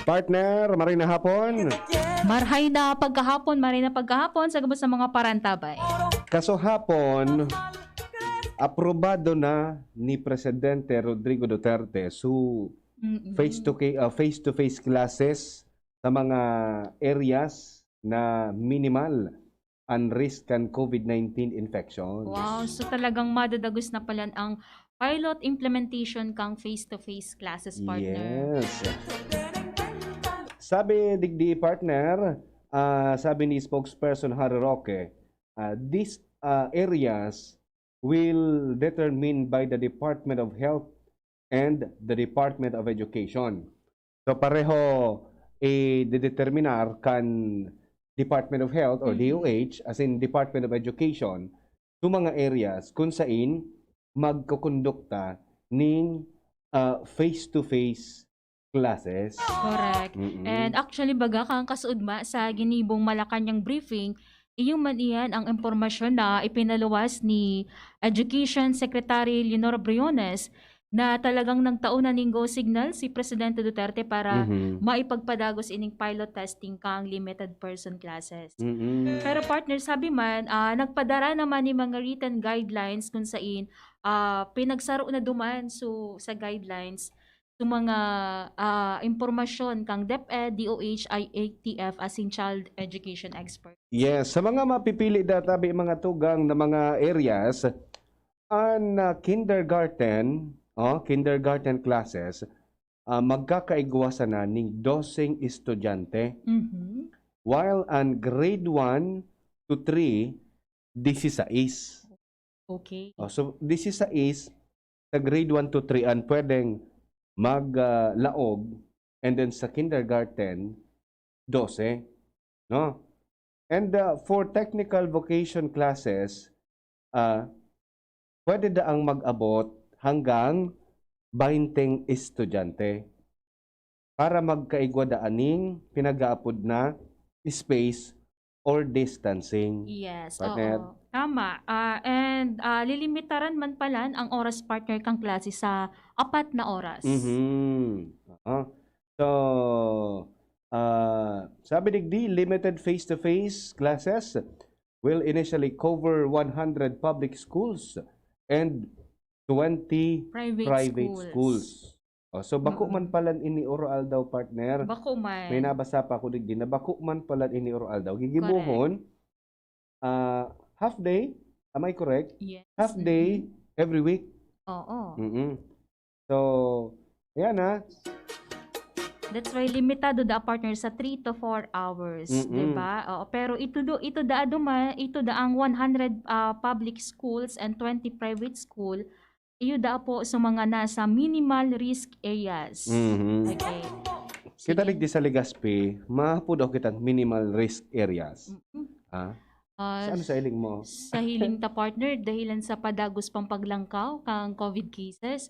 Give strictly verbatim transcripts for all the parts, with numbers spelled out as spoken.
Partner, maray na hapon. Marhay na pagkahapon, maray na pagkahapon sa gabos na mga parantabay. Kaso hapon, aprobado na ni Presidente Rodrigo Duterte su Mm-mm. face to ca- uh, face-to-face classes sa mga areas na minimal ang risk kan COVID nineteen infection. Wow, so talagang madadagos na pala ang pilot implementation kang face-to-face classes, partner. Yes. Sabi digdi, partner, ah, sabi ni spokesperson Harry Roque, ah, these ah, areas will determined by the Department of Health and the Department of Education. So pareho i-determinar kan Department of Health or Mm. D O H, as in Department of Education, sa mga areas kung sain magkukondukta ning ah, face-to-face classes. Correct. Mm-mm. And actually, baga kang kasuodma sa ginibong Malacañang briefing, iyo man iyan ang impormasyon na ipinaluwas ni Education Secretary Leonor Briones na talagang nagtao na ning go signal si Presidente Duterte para Mhm. maipagpadagos ining pilot testing kang limited person classes. Mm-mm. Pero partner, sabi man, ah, nagpadara naman ni mga written guidelines kung sain ah, pinagsaro na duman so sa guidelines, so mga ah, impormasyon kang DepEd, D O H, I A T F asin child education expert. Yes, sa mga mapipili databi mga tugang na mga areas, an ah, kindergarten, oh, kindergarten classes, ah, magkakaigwa sana ning doseng estudyante, Mhm. while an grade one to three, disisais. Okay. Oh, so, disisais sa grade one to three an pwedeng mag ah, laog, and then sa kindergarten, dose, no? And ah, for technical vocation classes, ah, pwede daang mag-abot hanggang bainteng estudyante para magkaigwa daa ning pinag-aapod na space or distancing. Yes, Partner? Oo. Tama. Ah, and ah, lilimitaran man palan ang oras, partner, kang klase sa apat na oras. Mhm. Oo. So, ah, sabi digdi, limited face-to-face classes will initially cover one hundred public schools and twenty Private private schools. schools. Oh, so, bako Mm. man palan ini oro aldaw, partner. Bako man. May nabasa pa ako digdi na bako man palan ini oro aldaw. Gigibohon, Correct. ah, half day, am I correct? Yes. Half day Mm-mm. every week. Oo. Mm-mm. So, ayan, ah. That's why limitado da, partner, sa three to four hours, Mm-mm. di ba? Oo, pero ito do, ito da, duma, ito da ang one hundred ah, public schools and twenty private school, iyo da po sa mga nasa minimal risk areas. Mhm. Okay. Kita Sige. digdi sa Legazpi, mahapod ako kitang minimal risk areas. Mm-mm. Ah? Ah, Saan sa hiling mo? Sa hiling ta, partner, dahilan sa padagos pang paglangkaw kang COVID cases,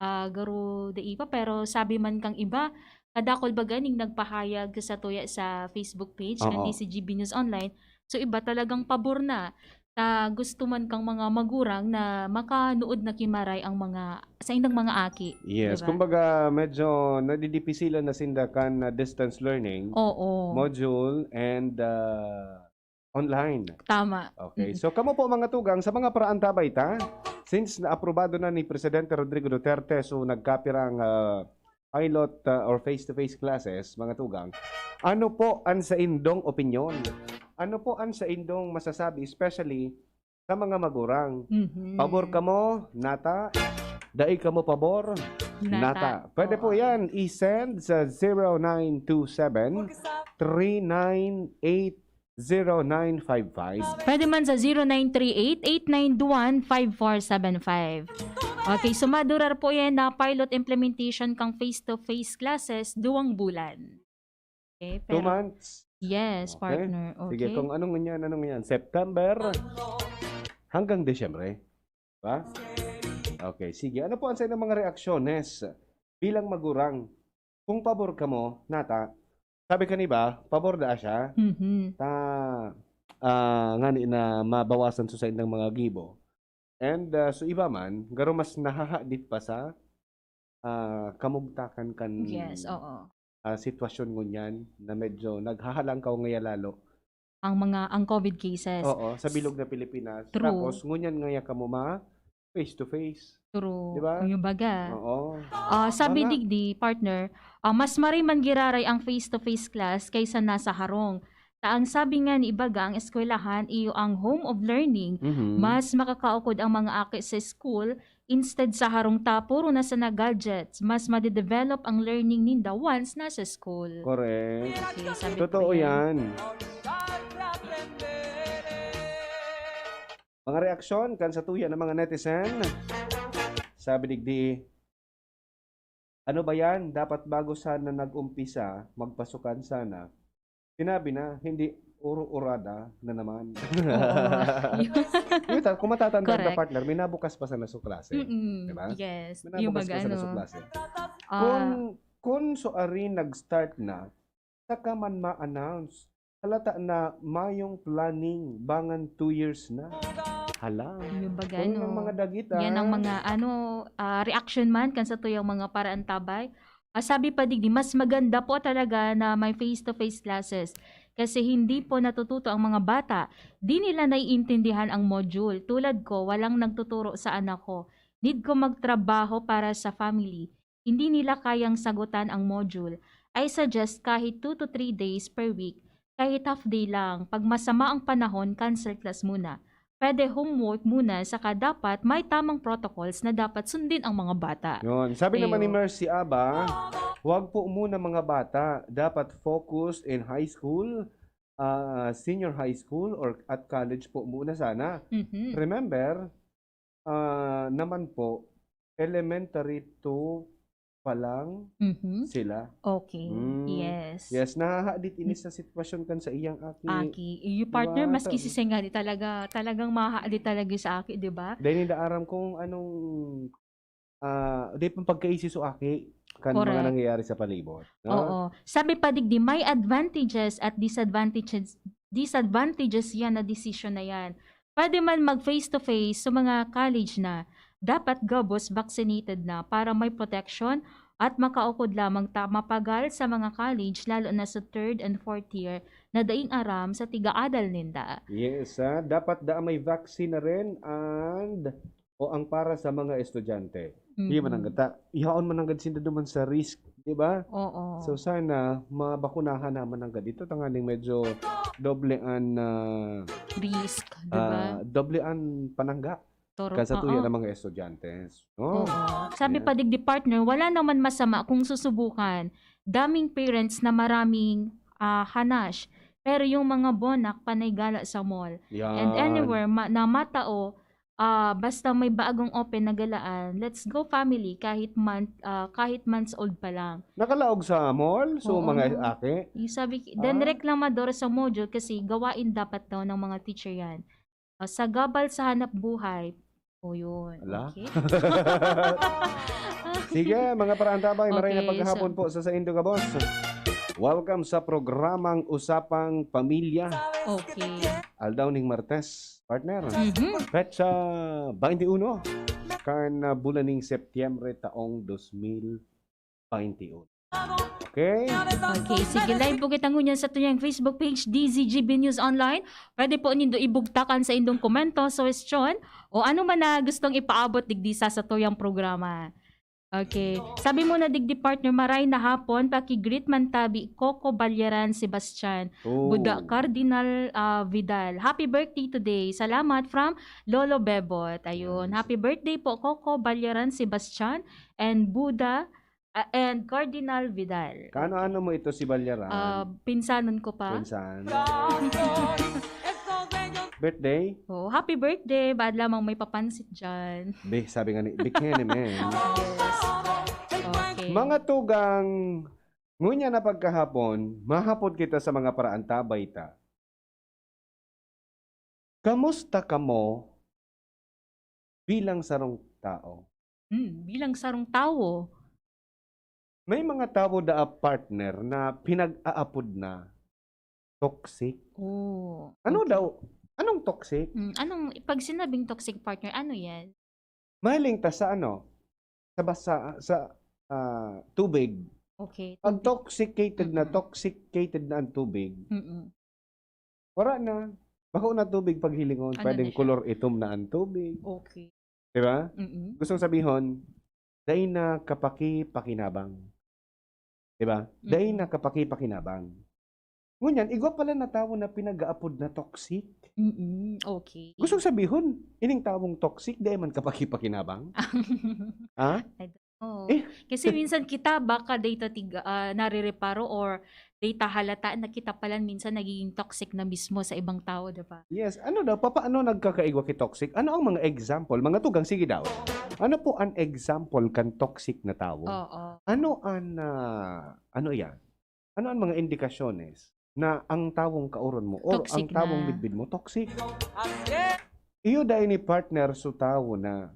ah, garo dai pa, pero sabi man kang iba, kadakol baga ning nagpahayag sa tuya sa Facebook page kan Oo. D C G B News Online. So, iba talagang pabor na. Ta gusto man kang mga magurang na makanuod na ki Maray ang mga, saindang mga aki, Yes, di ba? kumbaga medyo nadidipisilan na sinda kan, ah, distance learning, Oo. module and, ah, online. Tama. Okay. Mm. So, kamo po, mga tugang, sa mga paraantabay ta, since naaprobado na ni Presidente Rodrigo Duterte, so nagkapirang, ah, pilot, ah, or face-to-face classes, mga tugang, ano po ang saindong opinyon? Ano po ang saindong masasabi, especially sa mga magurang? Mhm. Pabor kamo, nata? Dai kamo pabor? Nata. Nata. Pwede po Oo. yan i-send sa zero nine two seven, three nine eight, zero nine five five. Pwede man sa zero nine three eight, eight nine one, five four seven five. Okay, so madurar po yan na pilot implementation kang face-to-face classes, duwang bulan. Okay, Two pero months? Yes, Okay. partner. Sige, Okay. kung anong yan, anong yan? September hanggang Disyembre. Ba? Okay, sige. Ano po ang sa inyong mga reaksyones bilang magurang? Kung pabor kamo, nata, sabi kan iba, pabor daa siya. Mhm. Ta, ah, ngani na mabawasan sa saindang mga gibo. And, ah, so iba man, garo mas nahahadit pa sa, ah, kamugtakan kan Yes, oo. ah, sitwasyon ngunyan na medyo naghahalangkaw ngaya lalo. Ang mga, ang COVID cases. Oo, sa bilog na Pilipinas. True. Tapos, ngunyan ngaya kamo ma face to face. True. Di ba? Yung baga. Oo. Ah, sabi Mga- digdi, partner, ah, mas maray man giraray ang face-to-face class kaysa nasa harong. Ta ang sabi nga ni ibaga, ang eskwelahan iyo ang home of learning. Mhm. Mas makakaukod ang mga aki sa school instead sa harong ta puro na sana gadgets. Mas madedevelop ang learning ninda once nasa school. Correct. Okay, sabi Totoo ko yan. Mga reaksyon kan satuya ng mga netizen. Sabi digdi, "Ano ba yan? Dapat bago sana nag-umpisa, magpasukan sana. Sinabi na, hindi uru-urada na naman." Oo. Yung ta- kung matatanda na Correct. partner, may nabukas pa sana sa klase. Mm-mm. Diba? Yes. May Yung nabukas baga, pa sana ano, sa klase. ah, Kung, kung so ari nag-start na, saka man ma-announce. Halata na mayong planning, bangan two years na. Hala. Yung baga, Kung ano, ang mga dagita. yan ang mga, ano, ah, reaction man kan satuyang mga paraantabay. Ah, sabi pa digdi, mas maganda po talaga na may face-to-face classes. Kasi hindi po natututo ang mga bata. Di nila naiintindihan ang module. Tulad ko, walang nagtuturo sa anak ko. Need ko magtrabaho para sa family. Hindi nila kayang sagutan ang module. I suggest kahit two to three days per week, kahit half day lang. Pag masama ang panahon, cancel class muna. Pwede homework muna, saka dapat may tamang protocols na dapat sundin ang mga bata. Yun. Sabi naman ni Ayo. Mercy Aba, "Wag po muna mga bata. Dapat focus in high school, ah, senior high school or at college po muna sana." Mhm. Remember, ah, naman po, elementary two pa lang Mhm. sila. Okay. Mm. Yes. Yes, nahahadit ini sa sitwasyon kan sa iyang aki. Aki. Yung partner, Diba? maski Ta- si Senga, di talaga, talagang mahahadit talaga sa aki, di ba? Dahil hindi aram kung anong, ah, di pang pagkaisi so aki kan mga Correct. nangyayari sa palibot. No? Oo. Sabi pa digdi, may advantages at disadvantages, disadvantages yan na desisyon na yan. Pwede man mag face to face sa mga college na. Dapat gabos vaccinated na para may protection at makaukod lamang ta mapagal sa mga college, lalo na sa third and fourth year na daing aram sa tiga-adal ninda. Yes, ha? Dapat daa may vaccine na rin and o ang para sa mga estudyante. Di man ang Mm. gata. Ihaon man ang sinda duman sa risk, di ba? Oo. So sana mabakunahan naman ang gadito tanganing medyo doble an ah, Risk, di ba? ah, doble an panangga Toro. kan sa tuya Oo. ng mga estudyante. No? Oo. Sabi Ayan. pa digdi, partner, wala naman masama kung susubukan. Daming parents na maraming ah, hanash. Pero yung mga bonak, panay gala sa mall. And Yan. anywhere ma- na matao, ah, basta may bagong open na galaan, let's go family, kahit month, ah, kahit months old pa lang. Nakalaog sa mall, so Oo, mga no? aki. Yung sabi, then Ah. reklamador sa module kasi gawain dapat daw ng mga teacher yan. Ah, sa gabal sa hanap buhay. O yun. Ala. Okay. Sige, mga paraantabay, maray na Okay, paghahapon so po sa saindo gabos. Welcome sa programang Usapang Pamilya. Okay. Aldaw ning Martes, partner. Mhm. Petsa twenty-one kan ah, bulan ning Setyembre taong dos mil twenty-one. Okay? Okay, sige, live po kita ngunyan sa tuyang Facebook page, D Z G B News Online. Pwede po nindo ibugtakan sa indong komento, suwestyon, o ano man na gustong ipaabot digdi sa satuyang programa. Okay. Sabi mo na digdi, partner, maray na hapon, paki-greet man tabi, Coco Balyaran Sebastian. Oh. Buda Cardinal ah, Vidal. Happy birthday today. Salamat from Lolo Bebot. Ayun. Yes. Happy birthday po, Coco Balyaran Sebastian and Buda ah, and Cardinal Vidal. Kaano-ano mo ito si Balyaran? Ah, pinsanon ko pa. Pinsan. Birthday? Oh, happy birthday. Bad lamang may papansit dyan. Be, sabi nga ni, bikini man. Yes. Okay. Mga tugang, ngunyan na pagkahapon, mahapon kita sa mga paraantabay ta. Kamusta kamo bilang sarong tao? Hmm, bilang sarong tawo. May mga tawo da partner na pinag-aapod na toxic. Oh, Ano okay. daw? Anong toxic? Mm, anong, pag sinabing toxic, partner, ano yan? Mahiling ta sa ano? Sa basa, sa ah, tubig. Okay. Pag Tubig. toxicated na, Mm-mm. toxicated na ang tubig, Mm-mm. wala na. Bako na tubig paghilingon, Ano pwedeng na siya? Color itom na ang tubig. Okay. Di ba? Mm-mm. Gustong sabihon, dai na kapaki-pakinabang. Di ba? Dai Mm-mm. na kapaki-pakinabang. Ngunyan, igwa pala na tawo na pinag-aapod na toxic. Mm-mm. Okay. Gustong sabihon, ining tawong toxic, dai man kapaki-pakinabang. Ha? Oo. Eh. Kasi minsan kita, baka data tiga, ah, narireparo or data halata na kita pala minsan nagiging toxic na mismo sa ibang tao, di ba? Yes. Ano daw? Papaano nagkakaigwa ki toxic? Ano ang mga example? Mga tugang, sige daw. Ano po ang example kan toxic na tawo? Oo. Ano ang, ah, ano yan? Ano ang mga indikasyones na ang tawong kaoron mo or ang Toxic tawong na. midbid mo, toxic? Iyo dai ni partner so tawo na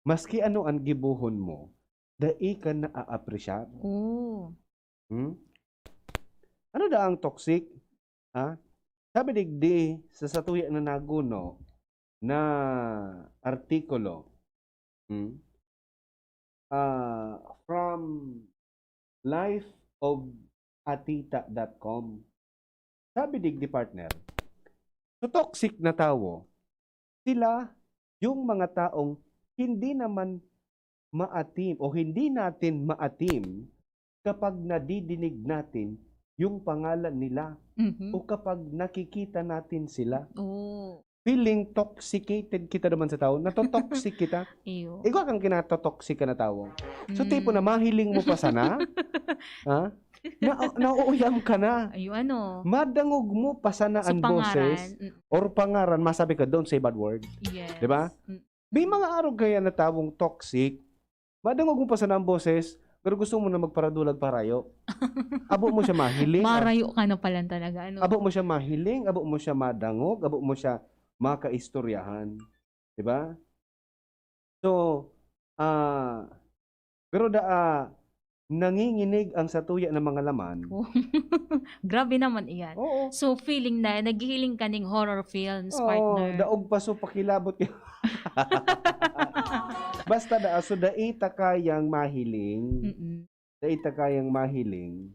maski ano ang gibohon mo, dai ka na-a-appreciate. Oo. Hmm? Ano da ang toxic? Ha? Sabi digdi sa satuya na naguno na artikulo, hmm? Ah, from life of atita dot com. Sabi digdi, partner, so toxic na tawo, sila yung mga taong hindi naman maatim o hindi natin maatim kapag nadidinig natin yung pangalan nila Mhm. o kapag nakikita natin sila. Oo. Feeling toxicated kita naman sa tao, natotoxic kita. Iyo. Ikaw kang kinatotoxic ka na tao. So, tipo na Mm. mahiling mo pa sana, ha? Na, nauuyam ka na. Ayo, ano? Madangog mo pa sana So, ang boses pangaran. Mm, or pangaran, masabi ka, "Don't say bad word." yes. Di ba? Mm. May mga arog kaya na tawong toxic, madangog mo pa sana ang boses, pero gusto mo na magparadulag parayo. Abo mo siya mahiling. ab- Marayo ka na pala talaga, ano? Abo mo siya mahiling, abo mo siya madangog, abo mo siya makaistoryahan. Di ba? So, ah, pero da, ah, nanginginig ang satuya ng mga laman. Oh. Grabe naman iyan. Oo. So, feeling na, naghihiling ka ning horror films, Oo, partner. daog pa so pakilabot. Basta da, so dai ta kayang mahiling, Mm-mm. dai ta kayang mahiling,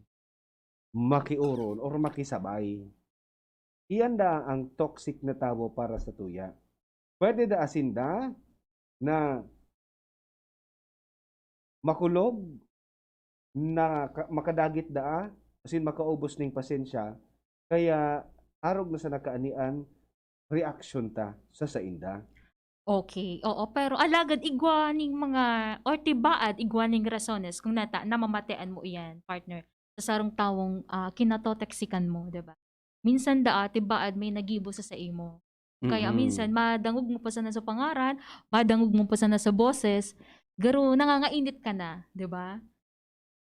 makiorol or makisabay. Iyan da ang toxic na tawo para satuya. Pwede da asin da na makulog, na ka-, makadagit daa, asin makaubos ning pasensya, kaya arog na sana kaanian reaksyon ta sa sainda. Okay, oo, pero alagad igwa ning mga, or tibaad, igwa ning rasones kung nata-, namamatean mo iyan, partner, sa sarong tawong, ah, kinatotoxican mo, di ba? Minsan daa, tibaad may nagibo sa saimo. Kaya Mm-mm. minsan, madangog mo pa sana sa pangaran, madangog mo pa sana sa boses, garo nangangainit ka na, di ba?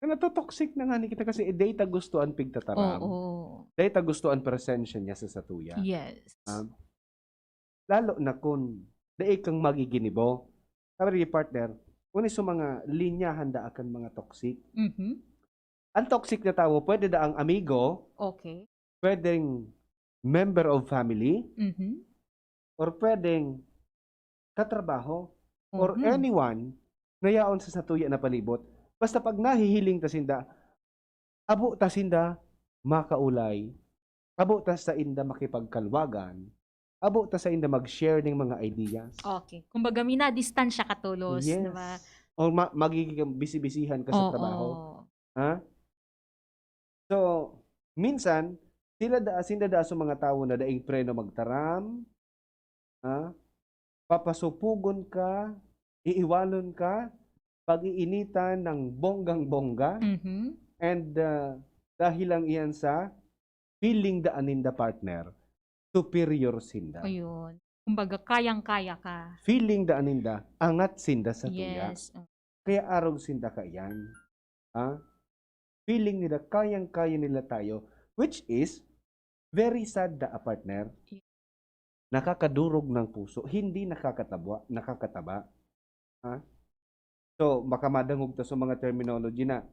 Na natotoxic na nga ni kita kasi, eh, dai ta gusto an pigtataram. Oo. Dai ta gusto an presensya niya sa satuya. Yes. Ah, lalo na kun dai kang magiginibo. Sabi ni partner, kung sa mga linyahan da akan mga toxic. Mhm. Ang toxic na tawo, pwede da ang amigo, Okay. pwedeng member of family, Mhm. or pwedeng katrabaho, or Mhm. anyone na yaon sa satuya na palibot. Basta pag nahihiling ta sinda, abo ta sinda makaulay, abo ta sainda makipagkalwagan, abo ta sainda mag-share ning mga ideas. Okay. Kumbaga, minadistansya ka tolos, Yes. di ba? O ma-, magiging bisi-bisihan ka sa Oo. Trabaho. Ha? So, minsan, sila da, sinda da sa mga tawo na daing preno magtaram, ha? Papasupugon ka, iiwalon ka, pag-iinitan ng bonggang-bongga, Mhm. and, ah, dahil lang iyan sa feeling da aninda, partner, superior sinda. Ayun. Kumbaga, kayang-kaya ka. Feeling da aninda, angat sinda sa tuya. Yes. Oh. Kaya arog sinda kaiyan. Ha? Feeling nila, kayang-kaya nila tayo. Which is, very sad da, a partner. Yeah. Nakakadurog ng puso, hindi nakakatabwa, nakakataba. Ha? So, baka madangog ta sa mga terminology na,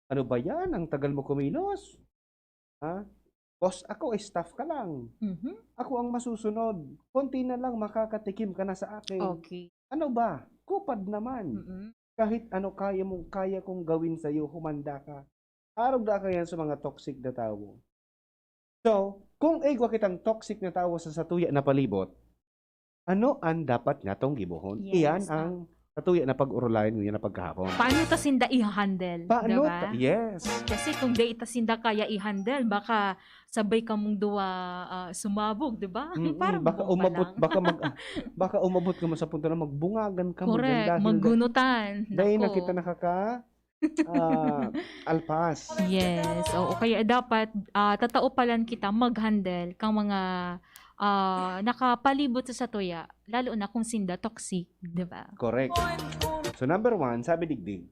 "Ano ba yan? Ang tagal mo kumilos. Ha? Boss ako, staff ka lang. Mhm. Ako ang masusunod. Konti na lang, makakatikim ka na sa akin. Okay. Ano ba? Kupad naman. Mm-mm. Kahit ano kaya mong, kaya kong gawin sa'yo, humanda ka." Arog da kayan sa mga toxic na tawo. So, kung igwa kitang toxic na tawo sa satuya na palibot, ano an dapat natong gibohon? Iyan Yes, ah. ang satuya na pag-orolayan ngunyan na pagkahapon. Paano ta sinda i-handle, Paano diba? ta-, yes. Kasi kung di ta sinda kaya i-handle, baka sabay kamong duwa, ah, sumabog, diba? Mm-mm, Parang baka boba umabot, lang. baka mag-, baka umabot ka mo sa punto na magbungagan ka mo dyan Correct, dahil da-, maggunutan. dahil na Nako. kita nakaka-, ah, alpas. Yes, oo. Kaya dapat, ah, tatao palan kita mag-handle kang mga, ah, nakapalibot sa satuya, lalo na kung sinda toxic, di ba? Correct. So, number one, sabi digdi,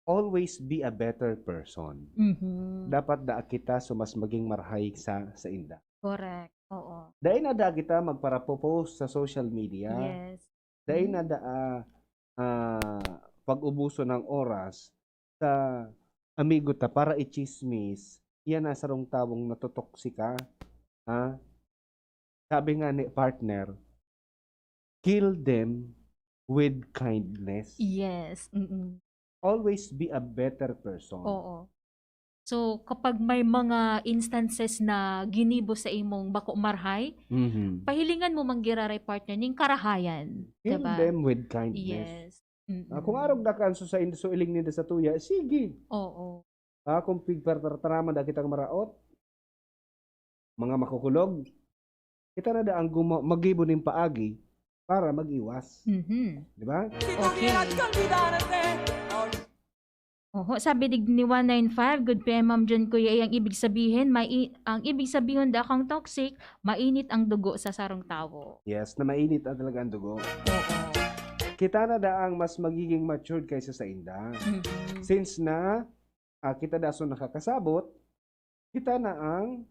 "Always be a better person." Mhm. Dapat daa kita so mas maging marhay sa, sa inda. Correct, oo. Dai na daa kita magparapopost sa social media. Yes. Dai na Hmm. daa, ah, pag-ubuson ng oras sa amigo ta para ichismis. Yan na sarong tawong natotoksika. Ha? Sabi nga ni partner, "Kill them with kindness." Yes, mm. Always be a better person. Oo. So, kapag may mga instances na ginibo sa imong bako marhay, Mhm. pahilingan mo man giraray, partner, ning karahayan, Kill diba? them with kindness. Yes. Mm. Ah, kung arog na kan so sa in-, so iling ninda sa tuya, sige. Oo. Ah, kung pigpartartaraman da kitang maraot, mga makukulog, kita na da ang guma-, magibo ning paagi para mag-iwas. Mhm. Di ba? Okay. Oho, sabi dig ni one nine five, "Good P M, Ma'am John, Kuya, eh, ang ibig sabihin, may i-, ang ibig sabihin da kang toxic, mainit ang dugo sa sarong tawo." Yes, na mainit na talaga ang dugo. Oo. Kita na da ang mas magiging matured kaysa sa inda. Mhm. Since na, ah, kita da so nakakasabot, kita na ang,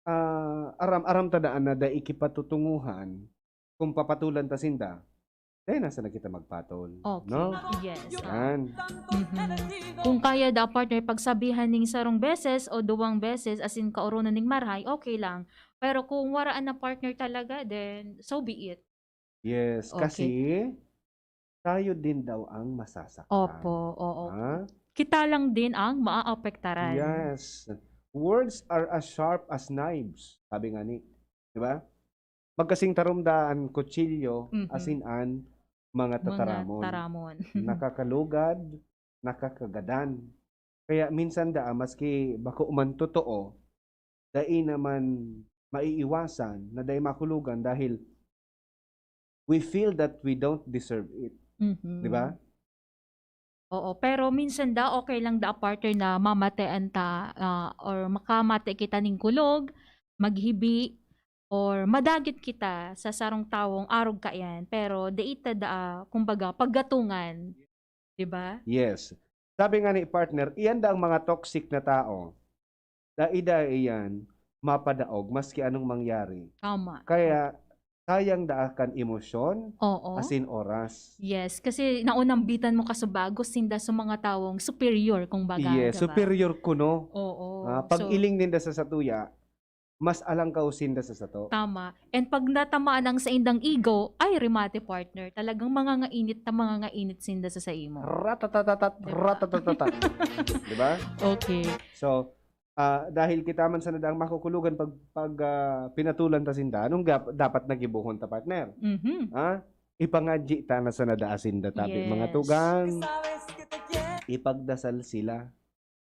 ah, aram-aram ta daan na dai kipatutunguhan kung papatulan ta sinda, dai na sana kita magpatol, Okay. no? Yes, ah. Yan. Mhm. Kung kaya da, partner, pagsabihan ning sarong beses o duwang beses, as in, kaoronon ning marhay, okay lang. Pero kung waraan na, partner, talaga, then so be it. Yes, Okay. kasi tayo din daw ang masasaktan. Opo, oo. Ha? Kita lang din ang maaapektaran. Yes. "Words are as sharp as knives," sabi nga ni, di ba? "Magkasing tarom da an kutsilyo, Mhm. asin an mga Mga tataramon." taramon. Nakakalugad, nakakagadan. Kaya minsan daa, maski bako man totoo, dai naman maiiwasan na dai makulugan dahil we feel that we don't deserve it. Mhm. Di ba? Oo, pero minsan da, okay lang da, partner, na mamatean ta, ah, or makamate kita ning kulog, maghibi, or madagit kita sa sarong tawong arog kaiyan, pero dai ta daa, kumbaga, paggatungan. Di ba? Yes. Sabi nga ni partner, iyan da ang mga toxic na tao. Dai-dai iyan mapadaog maski anong mangyari. Tama. Kaya, sayang daa kan emosyon, Oo. asin oras. Yes, kasi naunambitan mo kasubago, sinda sa mga tawong superior, kung baga, Yes, di ba? superior kuno. Oo. Ah, pag So, iling ninda sa satuya, mas alangkaw sinda sa sato. Tama. And pag natamaan ang saindang ego, ay, remate, partner. Talagang mangangainit na mangangainit sinda sa saimo. Ratatatatat, Di ba? ratatatatat. Di ba? Okay. So, ah, dahil kita man sana daang makukulugan pag, pag, ah, pinatulan ta sinda, anong gap-, dapat na gibohon ta, partner? Mhm. Ha? Ipangadyi ta na sana daa sinda tabi, mga Yes. tugang. Ipagdasal sila.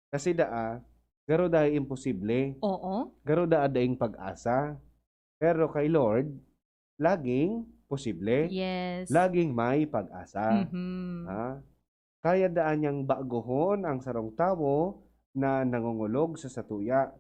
Kasi daa, garo daa imposible. Oo. Garo daa daing pag-asa. Pero kay Lord, laging posible. Yes. Laging may pag-asa. Mhm. Ha? Kaya daan niyang bagohon ang sarong tawo na nangongolog sa satuya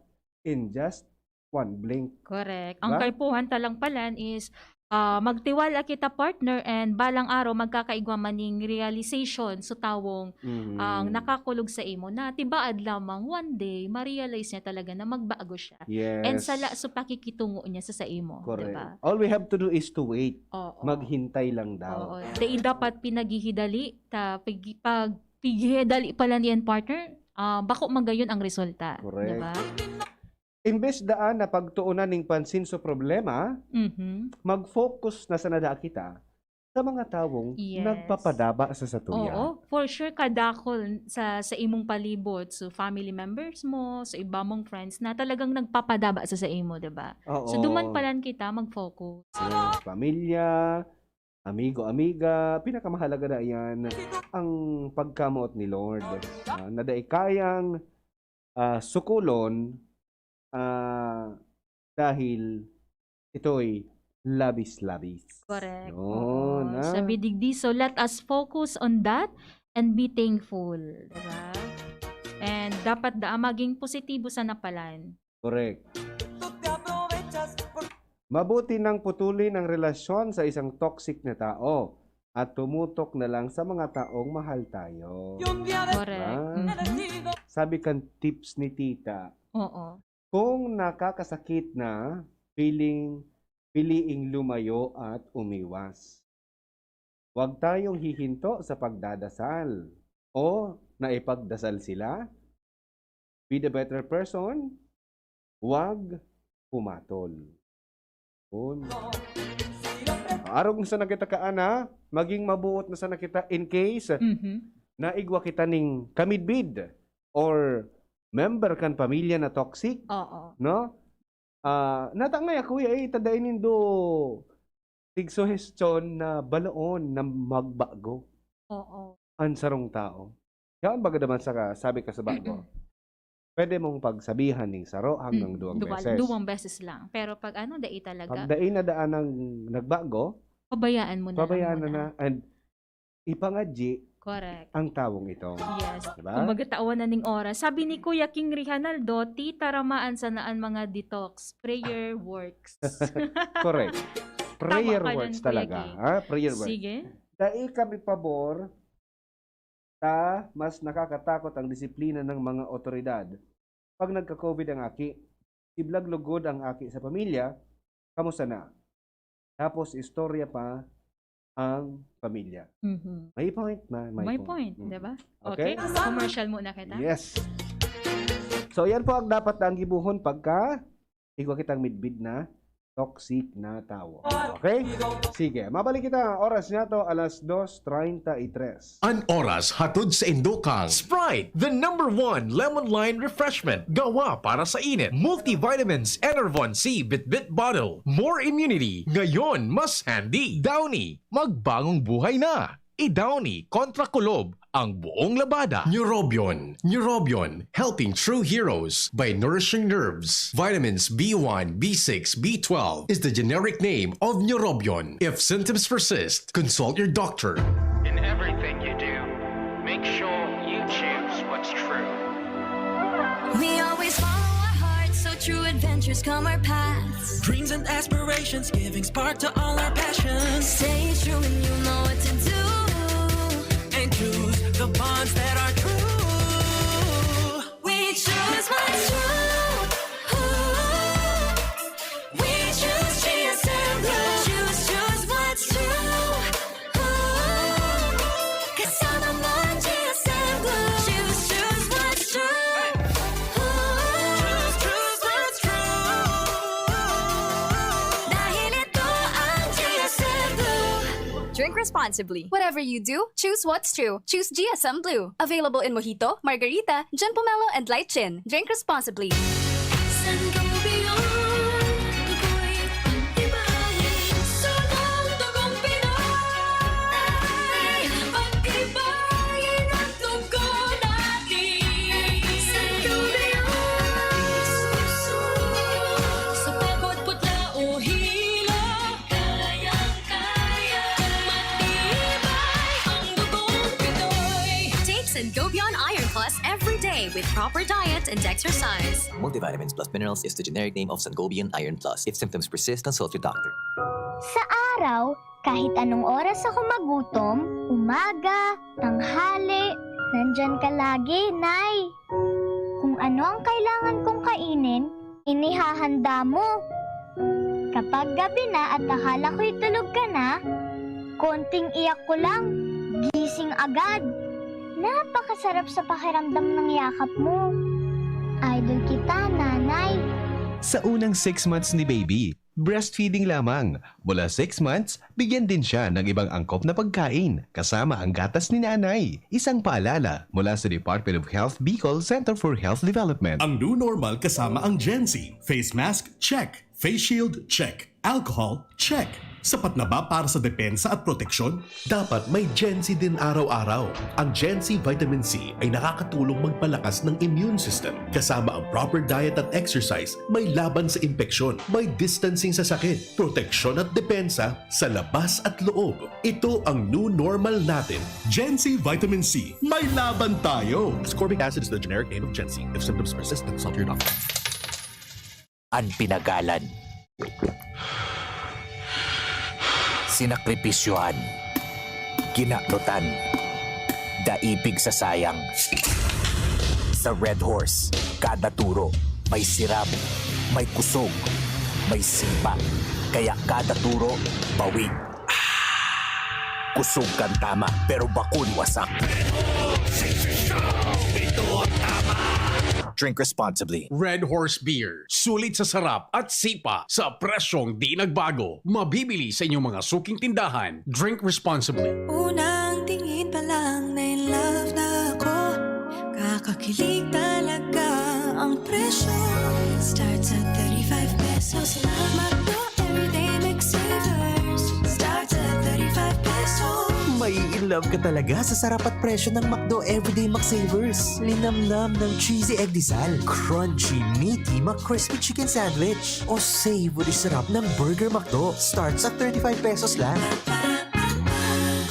in just one blink. Correct. Ang Diba? kaipuhan ta lang palan is, ah, magtiwala kita, partner, and balang araw magkakaigwa man ning realization sa tawong Mhm. ang nakakulog sa imo na tibaad lamang, one day, ma-realize niya talaga na magbago siya. And Yes. sala sa pakikitungo niya sa, sa imo, Correct. diba? All we have to do is to wait. Oo. Maghintay lang daw. Oo. Dai dapat pinaghihidali, ta, pag, pag pighidali pala niyan, partner, ah, bako man gayon ang resulta, Correct. diba? Imbes daan na pagtuunan ning pansin sa problema, Mhm. mag-focus na sana daa kita sa mga tawong Yes. nagpapadaba sa satuya. Oo, for sure, kadakol sa, sa imong palibot. So, family members mo, sa iba mong friends na talagang nagpapadaba sa, sa imo, di ba? So, Oo. duman pa lang kita mag-focus. Yes, pamilya, amigo, amiga, pinakamahalaga na iyan, ang pagkamoot ni Lord. Ah, na dai kayang, ah, sukulon, ah, dahil ito'y labis-labis. Correct. Yun, Oo. ah. Sabi digdi, so let us focus on that and be thankful. Diba? And dapat daa maging positibo sa napalan. Correct. Mabuti nang putulin ang relasyon sa isang toxic na tao at tumutok na lang sa mga taong mahal tayo. Correct. Diba? Mhm. Sabi kan tips ni tita, Oo. kung nakakasakit na, piling, piliing lumayo at umiwas. Huwag tayong hihinto sa pagdadasal o naipagdasal sila. Be the better person, huwag pumatol. Yun. Arog na sana kita kaana, maging mabuot na sana kita in case Mhm. naigwa kita ning kamidbid or member kan pamilya na toxic, Oo. no? Ah, nata ngaya, kuya, eh, ita dai nindo tigsuhestyon na baloon na magbago Oo. an sarong tao. Yaon baga naman sa ka-, sabi ka sa bago, pwede mong pagsabihan ning saro hanggang Mm, duwang duwa-, beses. duwang beses lang. Pero pag ano, dai talaga. Pag dai na daan ang nagbago, Pabayaan mo na lang pabayaan na muna. na. And ipangadyi Correct. ang tawong ito. Yes. Diba? Kumbaga, tawan na ning oras. Sabi ni Kuya King Rihanaldo, "Tita, ramaan sana an mga detox. Prayer works." Correct. Tama Prayer ka works dyan, Kuya talaga, King. ha? Prayer works. Sige. Dai kami pabor ta mas nakakatakot ang disiplina ng mga otoridad. Pag nagka-covid ang aki, siblag lugod ang aki sa pamilya, kamusta na? Tapos istorya pa ang pamilya. Mhm. May point na, may May point. point, Mm. di ba? Okay? Okay, commercial muna kita. Yes. So, yan po ang dapat na ang gibuhon pagka igwa kitang midbid na toxic na tawo. Okay? Sige, mabalik kita. Oras niya to, alas dos treinta y tres. An oras hatod sa indo kan Sprite, the number one lemon lime refreshment. Gawa para sa init. Multivitamins, Enervon C, Bitbit Bottle. More immunity. Ngayon, mas handy. Downy, magbagong buhay na. I-Downy kontra kulob ang buong labada. Neurobion. Neurobion, helping true heroes by nourishing nerves. Vitamins B one, B six, B twelve is the generic name of Neurobion. If symptoms persist, consult your doctor. In everything you do, make sure you choose what's true. We always follow our hearts, so true adventures come our paths. Dreams and aspirations, giving spark to all our passions. Stay true and you know what to do. And choose the bonds that are true. We choose what's true. Ooh. We choose G S M Blue. Choose, choose what's true. Ooh. Kasama mo ang G S M Blue. Choose, choose what's true. Ooh. Choose, choose what's true. Dahil ito ang G S M Blue. Drink responsibly. Whatever you do, choose what's true. Choose G S M Blue. Available in Mojito, Margarita, John Pomelo, and Light Gin. Drink responsibly. Sangobion, ako'y pag-ibahin. Sunod tugong Pinoy. Pag-ibahin ang tugon natin. Sangobion. Sa pagod, putla o hilo. Kayang-kaya. Matibay ang dugong Pinoy. Take Sangobion Iron Plus every day with proper diet and exercise. Multivitamins plus minerals is the generic name of Sangobion Iron Plus. If symptoms persist, consult your doctor. Sa araw, kahit anong oras ako magutom, umaga, tanghali, nandyan ka lagi, Nay. Kung ano ang kailangan kong kainin, inihahanda mo. Kapag gabi na at akala ko'y tulog ka na, konting iyak ko lang, gising agad. Napakasarap sa pakiramdam ng yakap mo. Idol kita, Nanay. sa unang six months ni baby. Breastfeeding lamang. Mula six months, bigyan din siya ng ibang angkop na pagkain, kasama ang gatas ni nanay. Isang paalala mula sa Department of Health Bicol Center for Health Development. Ang new normal kasama ang Gen Z. Face mask, check. Face shield, check. Alcohol, check. Sapat na ba para sa depensa at proteksyon? Dapat may Gen Z din araw-araw. Ang Gen Z Vitamin C ay nakakatulong magpalakas ng immune system. Kasama ang proper diet at exercise, may laban sa impeksyon, may distancing sa sakit, proteksyon at depensa sa labas at loob. Ito ang new normal natin. Gen Z Vitamin C, may laban tayo! Ascorbic acid is the generic name of Gen Z. If symptoms persist, consult your doctor. An pinagalan, sinakripisyohan, kinaknutan, daipig sa sayang. Sa Red Horse, kada turo may sirab, may kusog, may sipa. Kaya kada turo, bawi. Kusog kan tama, pero bakun wasak. Drink responsibly. Red Horse Beer. Sulit sa sarap at sipa sa presyong di nagbago. Mabibili sa inyong mga suking tindahan. Drink responsibly. Unang tingin pa lang na in love na ako. Kakakilig talaga ang presyo. Starts at thirty-five pesos lang. McDo Everyday McSavers. Starts at thirty-five pesos. Mai-inlove ka talaga sa sarap at presyo ng McDo Everyday McSavers. Linamnam ng cheesy egg disal, crunchy, meaty McCrispy Chicken Sandwich, o savory sarap ng Burger McDo. Starts at thirty-five pesos lang.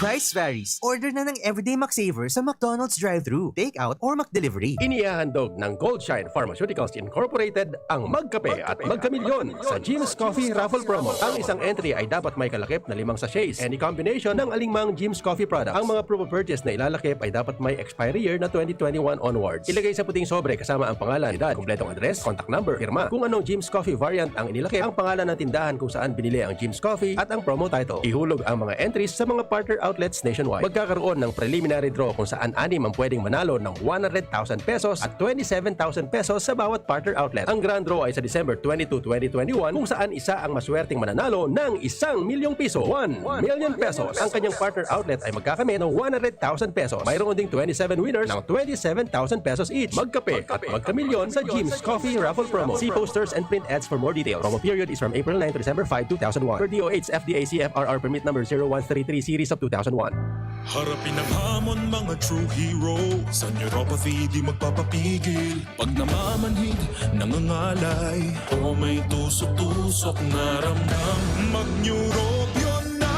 Price varies. Order na ng Everyday McSavers sa McDonald's drive-thru, take-out, or McDelivery. Inihahandog ng Goldshine Pharmaceuticals Incorporated ang Magkape at Magkamilyon sa Jim's Coffee Raffle Promo. Ang isang entry ay dapat may kalakip na limang sachets. Any combination ng alingmang Jim's Coffee product. Ang mga promo purchase na ilalakip ay dapat may expiry year na twenty twenty-one onwards. Ilagay sa puting sobre kasama ang pangalan, edad, kumpletong address, contact number, pirma. Kung anong Jim's Coffee variant ang inilakip, ang pangalan ng tindahan kung saan binili ang Jim's Coffee at ang promo title. Ihulog ang mga entries sa mga partner outlets nationwide. Magkakaroon ng preliminary draw kung saan anim ang pwedeng manalo ng one hundred thousand pesos at twenty-seven thousand pesos sa bawat partner outlet. Ang grand draw ay sa December twenty-two, twenty twenty-one, kung saan isa ang maswerteng mananalo ng isang milyong piso, one million pesos. Ang kanyang partner outlet ay magkakamit ng one hundred thousand pesos. Mayroon ding twenty-seven winners ng twenty-seven thousand pesos each. Magkape at magkamilyon sa Jim's Coffee Raffle Promo. See posters and print ads for more details. Promo period is from April nine to December five, two thousand one. Per D O H F D A C F R R permit number zero one three three series of two thousand one. Harapin ang hamon, mga true hero. Sa neuropathy, di magpapapigil. Pag namamanhid, nangangalay, o may tusok-tusok na ramdam, mag-Neurobion na!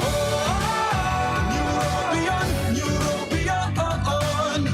Oh, Neurobion, Neurobion, oh, oh.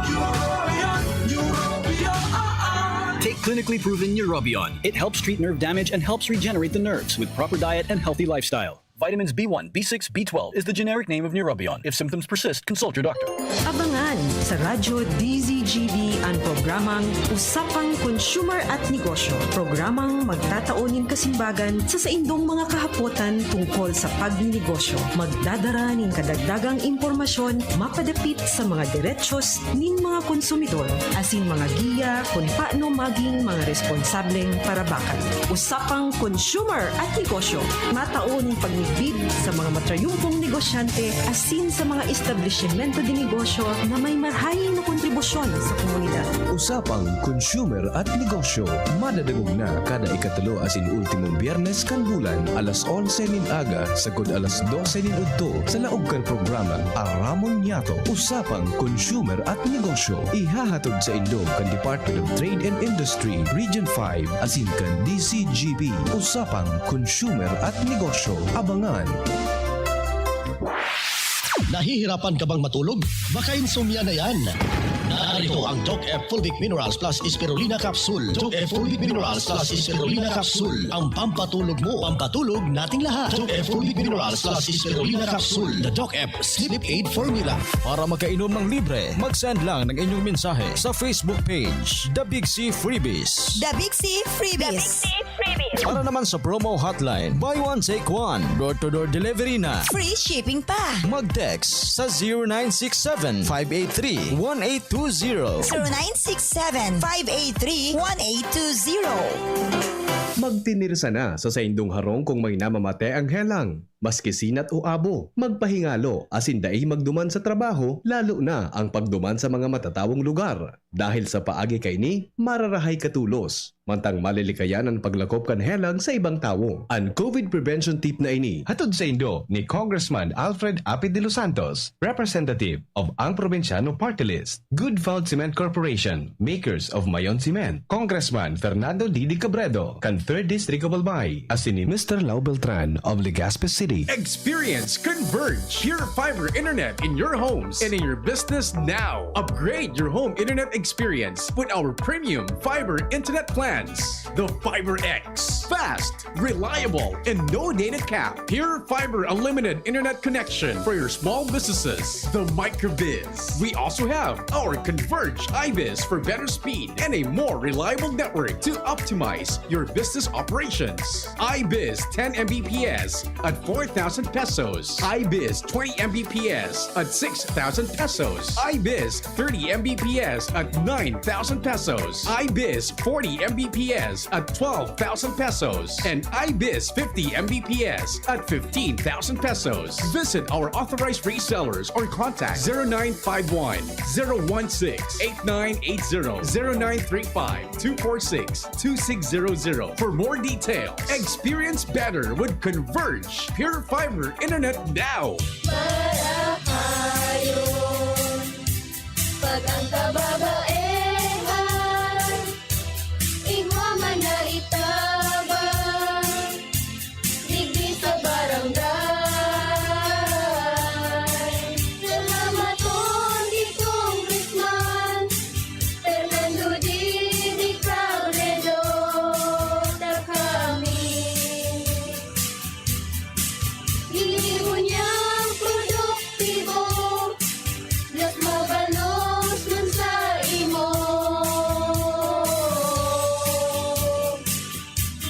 Neurobion, Neurobion, oh, oh. Take clinically proven Neurobion. It helps treat nerve damage and helps regenerate the nerves with proper diet and healthy lifestyle. Vitamins B one, B six, B twelve is the generic name of Neurobion. If symptoms persist, consult your doctor. Abangan sa Radyo D Z G B ang programang Usapang Consumer at Negosyo. Programang magtatao nin kasimbagan sa saindong mga kahapotan tungkol sa pagninegosyo. Magdadara nin kadagdagang impormasyon mapadapit sa mga derechos nin mga konsumidor asin mga giya kun paano maging mga responsableng parabakan. Usapang Consumer at Negosyo, matao nin pagmidbid sa mga matrayumpong negosyante asin sa mga establisimento de negosyo na may marhay na kontribusyon sa komunidad. Usapang Consumer at Negosyo, madadangog na kada ikatulo asin ultimong Biyernes kan bulan, alas onse nin aga sagkod alas dose nin udto, sa laog kan programang Aramon Niyato, Usapang Consumer at Negosyo. Ihahatod sa indo kan Department of Trade and Industry, Region five, asin kan D C G B, Usapang Consumer at Negosyo. Abangan! Nahihirapan ka bang matulog? Baka insomnia na yan. Narito ang Doc F Fulvic Minerals Plus Spirulina Capsule. Doc F Fulvic Minerals Plus Spirulina Capsule. Ang pampatulog mo. Pampatulog nating lahat. Doc F Fulvic Minerals Plus Spirulina Capsule. The Doc F Sleep Aid Formula. Para makainom ng libre, mag-send lang ng inyong mensahe sa Facebook page, The Big C Freebies. The Big C Freebies. Para naman sa promo hotline, buy one, take one. Door-to-door delivery na. Free shipping pa. Mag-text sa zero nine six seven, five eight three, one eight two zero. zero nine six seven, five eight three, one eight two zero. Magtinirsa na sa saindong harong kung may namamate ang helang, maski sinat o abo. Magpahingalo asin dai magduman sa trabaho, lalo na ang pagduman sa mga matatawong lugar. Dahil sa paagi kaini, mararahay ka tolos. Mantang malilikayan an paglakop kan helang sa ibang tawo. An COVID prevention tip na ini hatod saindo ni Congressman Alfred Apid de los Santos, representative of Ang Probinsyano Party List, Good Found Cement Corporation, makers of Mayon Cement, Congressman Fernando Didi Cabredo, kan Third District of Albay, asin ni Mister Lau Beltran of Legazpi City. Experience Converge Pure Fiber Internet in your homes and in your business now. Upgrade your home internet experience with our premium fiber internet plans. The Fiber X. Fast, reliable, and no data cap. Pure Fiber Unlimited Internet Connection for your small businesses. The Microbiz. We also have our Converge iBiz for better speed and a more reliable network to optimize your business operations. iBiz ten M B P S at four thousand pesos. iBiz twenty M B P S at six thousand pesos. iBiz thirty M B P S at nine thousand pesos. iBiz forty M B P S at twelve thousand pesos. And iBiz fifty M B P S at fifteen thousand pesos. Visit our authorized resellers or contact zero nine five one, zero one six, eight nine eight zero, zero nine three five, two four six, two six zero zero for more details. Experience better with Converge Pure Fiber Internet now. Marahayon pag ang kababaehan igwa man na itabang digdi sa barangay. Salamaton ki Congressman Fernando Didi Cabredo, ta kami gibo niyang produktibo, mas mabalos man sa imo.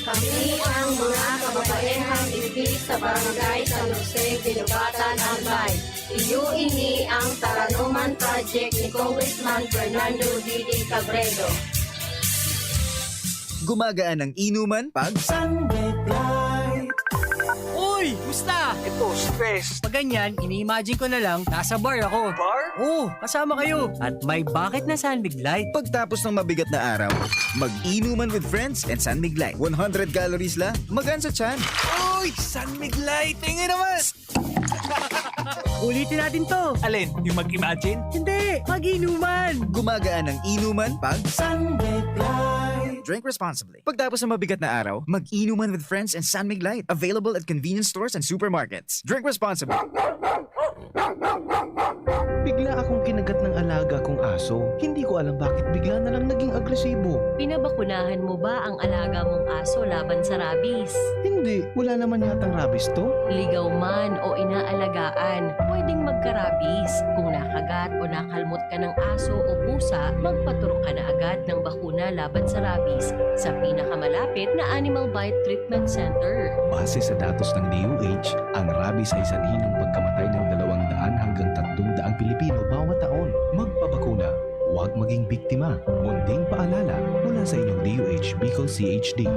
Kami ang mga kababaehang digdi sa Barangay San Jose, Guinobatan, Albay. Iyo ini ang Taranoman Project ni Congressman Fernando Didi Cabredo. Gumagaan ang inuman pag Sunday Blight. Uy! Musta? Ito, stress. Pag ganyan, ini-imagine ko na lang, nasa bar ako. Bar? Oo, kasama kayo. At may bakit na San Mig Light. Pagtapos ng mabigat na araw, mag-inuman with friends and San Mig Light. One hundred calories lang, magaan sa tiyan. Uy! San Mig Light! Tingin naman! Ulitin natin to. Alin? Yung mag-imagine? Hindi, mag-inuman. Gumagaan ang inuman pag Sunday Blight. Drink responsibly. Pagtapos ng mabigat na araw, mag-inuman with friends and San Mig Light. Available at convenience stores and supermarkets. Drink responsibly. Bigla akong kinagat ng alaga kong aso. Hindi ko alam bakit bigla na lang naging agresibo. Pinabakunahan mo ba ang alaga mong aso laban sa rabies? Hindi, wala naman yatang rabies to. Ligaw man o inaalagaan, pwedeng magka-rabies. Kung nakagat o nakalmot ka ng aso o pusa, magpaturok ka na agad ng bakuna laban sa rabies sa pinakamalapit na Animal Bite Treatment Center. Base sa datos ng D O H, ang rabies ay sanhi ng pagkamatay ng dalawang daan hanggang tatlong daang Pilipino bawat taon. Magpabakuna, huwag maging biktima. Munting paalala mula sa inyong D O H Bicol C H D.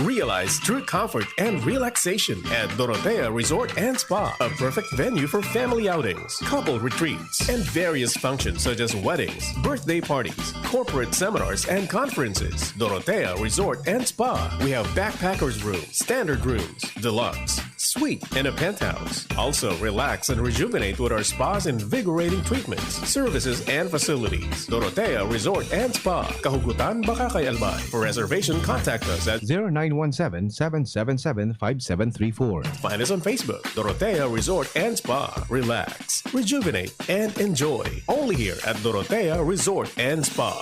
Realize true comfort and relaxation at Dorotea Resort and Spa, a perfect venue for family outings, couple retreats, and various functions such as weddings, birthday parties, corporate seminars, and conferences. Dorotea Resort and Spa. We have backpackers room, standard rooms, deluxe, suite, and a penthouse. Also, relax and rejuvenate with our spa's invigorating treatments, services, and facilities. Dorotea Resort and Spa, Kahugutan, Bacacay, Albay. For reservation, contact us at zero nine one seven, seven seven seven, five seven three four. Find us on Facebook, Dorotea Resort and Spa. Relax, rejuvenate, and enjoy. Only here at Dorotea Resort and Spa.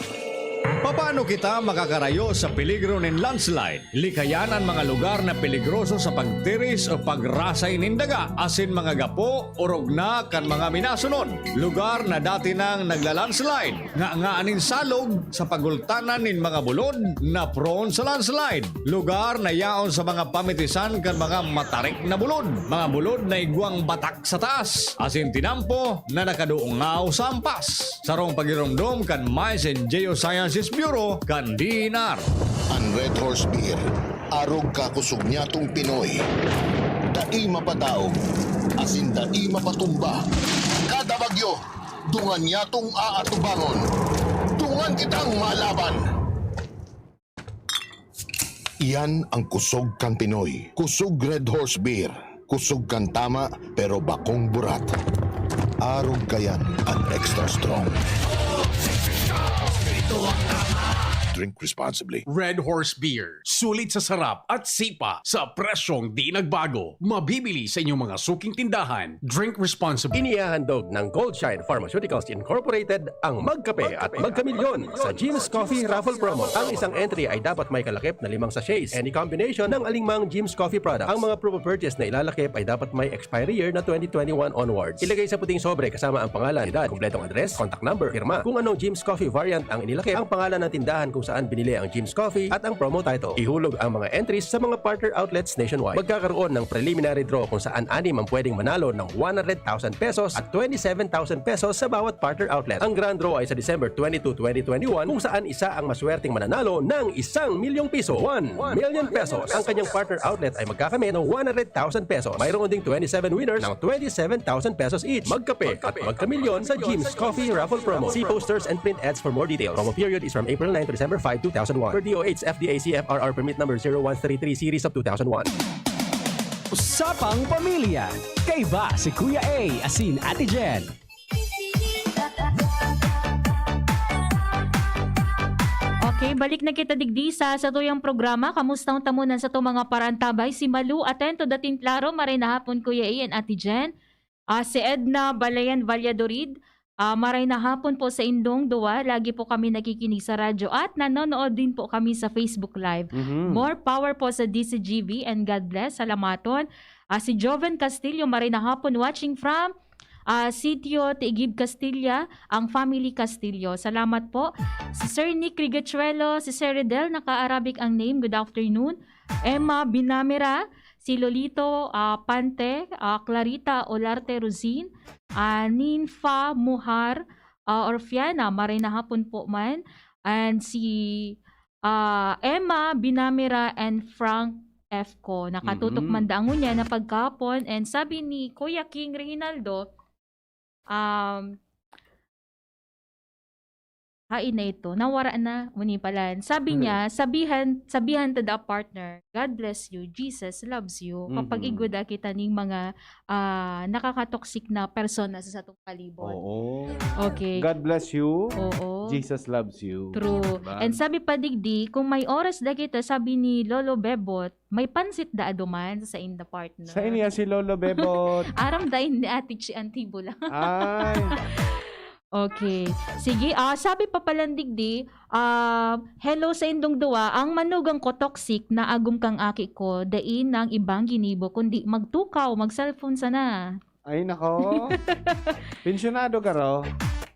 Papaano kita makakarayo sa peligro nin landslide? Likayan an mga lugar na peligroso sa pagtiris o pagrasay nin daga, asin mga gapo, orog na kan mga minasunod. Lugar na dati nang nagla-landslide, nganga nin salog sa pagultanan nin mga bulod na prone sa landslide. Lugar na yaon sa mga pamitisan kan mga matarik na bulod, mga bulod na igwang batak sa taas, asin tinampo na nakadungaw sa ampas. Sarong pagiromdom kan Mines and Geosciences Bureau kan D E N R. An Red Horse Beer, arog ka kusog nyatong Pinoy. Dai mapadaog, asin dai mapatumba. Kada bagyo, dungan nyatong aatubangon. Dungan kitang malaban. Iyan ang kusog kan Pinoy. Kusog Red Horse Beer. Kusog kan tama, pero bakong burat. Arog kayan an extra strong. Drink responsibly. Red Horse Beer. Sulit sa sarap at sipa sa presyong di nagbago. Mabibili sa inyong mga suking tindahan. Drink responsibly. Inihahandog ng Goldshine Pharmaceuticals Incorporated ang Magkape at Magkamilyon sa Jim's Coffee Raffle Promo. Ang isang entry ay dapat may kalakip na limang sachets. Any combination ng alingmang Jim's Coffee product. Ang mga proof of purchase na ilalakip ay dapat may expiry year na twenty twenty-one onwards. Ilagay sa puting sobre kasama ang pangalan, edad, kompletong address, contact number, pirma. Kung anong Jim's Coffee variant ang inilakip, ang pangalan ng tindahan kung saan binili ang Jim's Coffee at ang promo title. Ihulog ang mga entries sa mga partner outlets nationwide. Magkakaroon ng preliminary draw kung saan anim ang pwedeng manalo ng one hundred thousand pesos at twenty-seven thousand pesos sa bawat partner outlet. Ang grand draw ay sa December twenty-two, twenty twenty-one, kung saan isa ang maswerteng mananalo ng isang milyong piso, one million pesos. Ang kanyang partner outlet ay magkakamit ng one hundred thousand pesos. Mayroon ding twenty-seven winners ng twenty-seven thousand pesos each. Magkape at magkamilyon sa Jim's Coffee Raffle Promo. See posters and print ads for more details. Promo period is from April nine to December five, two thousand one. Per D O H F D A C F R R permit number zero one three three series of two thousand one. Usapang Pamilya. Kaiba si Kuya A asin Ate Jen. Okay, balik na kita digdi sa satuyang programa. Kamusta ang tamunan sa itong mga parantabay? Si Malu, atento, dating klaro, maray na hapon, Kuya A and Ate Jen. Ah, si Edna Balayan Valladolid, ah, maray na hapon po sa indong duwa. Lagi po kami nakikinig sa radyo at nanonood din po kami sa Facebook Live. Mhm. More power po sa D C G V and God bless. Salamaton. Ah, si Joven Castillo, maray na hapon, watching from ah, Sitio Tiigib Castilla, ang family Castillo. Salamat po. Si Sir Nick Rigachuelo, si Sir Riddel, naka-Arabic ang name. Good afternoon. Emma Binamera, si Lolito ah, Pante, ah, Clarita Olarte Rosin, ah, Ninfa Muhar, ah, Orfiana, maray na hapon po man. And si ah, Emma Binamera and Frank F. Co. Nakatutok Mhm. man dangon niya na pagkahapon. And sabi ni Kuya King Reginaldo, um, hain na ito, nawara na, muni pala. Sabi Mhm. niya, sabihan, sabihan to the partner, "God bless you, Jesus loves you." Kapag Mhm. igwa da kita ning mga ah, nakakatoxic na persona sa satong palibot. Oo. Okay. God bless you. Oo. Jesus loves you. True. Diba? And sabi pa digdi, kung may oras da kita, sabi ni Lolo Bebot, may pansit da aduman sa inda partner. Sa iniya si Lolo Bebot. Aram da ni Ate Chi Antibo lang. Ay. Okay. Sige, ah, sabi pa palan digdi, ah, "Hello sa indong duwa, ang manugang ko toxic na agom kang aki ko, dai nang ibang ginibo, kundi magtukaw, mag-cellphone sana." Ay, nako. Pensyonado ka, ro?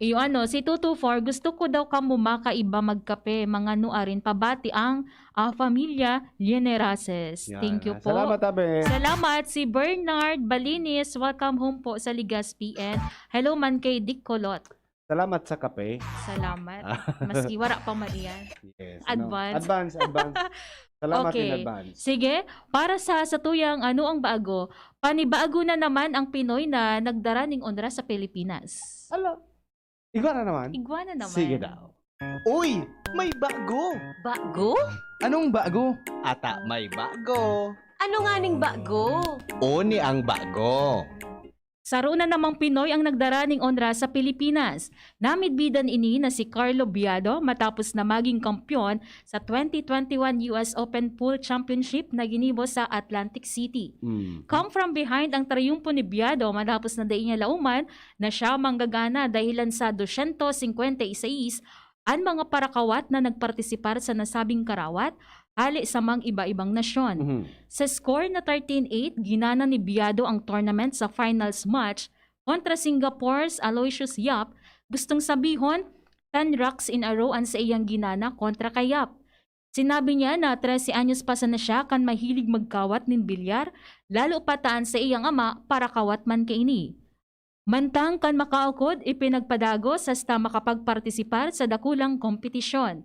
Iyo ano, si two two four, gusto ko daw kamo makaiba magkape, mga nuarin pabati ang ah, Familia Lienerases. Yan. Thank you po. Salamat, Abe. Salamat. Si Bernard Balinis, welcome home po sa Legazpi. And hello man kay Dick Colot. Salamat sa kape. Salamat. Maski wara pa man iyan. Yes. Advance. Advance, advance. Salamat Okay. in advance. Sige, para sa satuyang ano ang bago, panibago na naman ang Pinoy na nagdara ning onra sa Pilipinas. Ala, igwa na naman. Igwa na naman. Sige daw. Uy, may bago! Bago? Anong bago? Ata may bago. Ano nga ning bago? Oni ang bago. Saro na namang Pinoy ang nagdara ning onra sa Pilipinas. Namidbidan ini na si Carlo Biado matapos na maging kampiyon sa twenty twenty-one U S Open Pool Championship na ginibo sa Atlantic City. Mm. Come from behind ang triyumpo ni Biado matapos na dai niya lauman na siya manggagana dahilan sa dosyentos singkwenta y seis an mga parakawat na nagpartisipar sa nasabing karawat hale sa mga iba-ibang nasyon. Mhm. Sa score na thirteen eight, ginana ni Biado ang tournament sa finals match kontra Singapore's Aloysius Yap, gustong sabihon, ten racks in a row an saiyang ginana kontra kay Yap. Sinabi niya na trese anyos pa sana siya kan mahilig magkawat nin bilyar, lalo pa ta an saiyang ama parakawat man kaini. Mantang kan makaukod, ipinagpadagos hasta makapagpartisipar sa dakulang kompetisyon.